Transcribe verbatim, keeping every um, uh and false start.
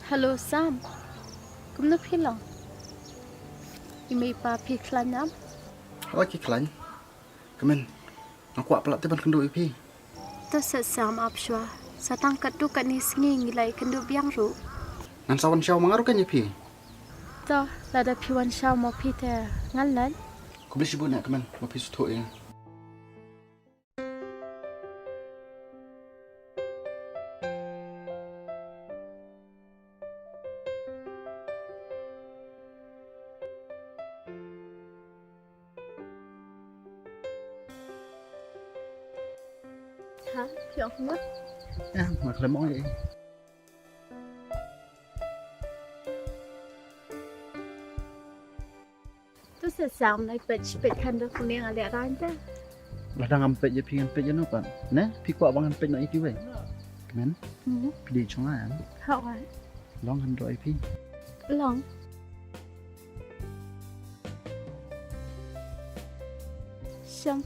Hello Sam. Kumno phi long? I mei i pa phi khlaiñ em? Hooid ki khlaiñ. Kmen, nga kwah palat te ban kynduh ïa phi. To sa Sam, ap shuwa. Sa tang katto katne sngi ngi la ïakynduh biang ruh. Ngan sa wan shaw ma nga ruh kan ïa phi. To, lada phi wan shaw ma phi te ngan leit. Khublei shibun ïa Kmen, ma phi sngewthuh ïa nga. Ha, phi ong kumno? Eh, ma khlem ong ei. To sa Sam, nai peit peit khyndiat kumne nga lehrain te. Lada ngam peit ïa phi ngan peit ïa no pat? Ne phi kwah ba ngan peit noh ïa kiwei? Kmen, phi dei jong nga em? Hooid. Long ngan duh ïa phi. Long. Shong.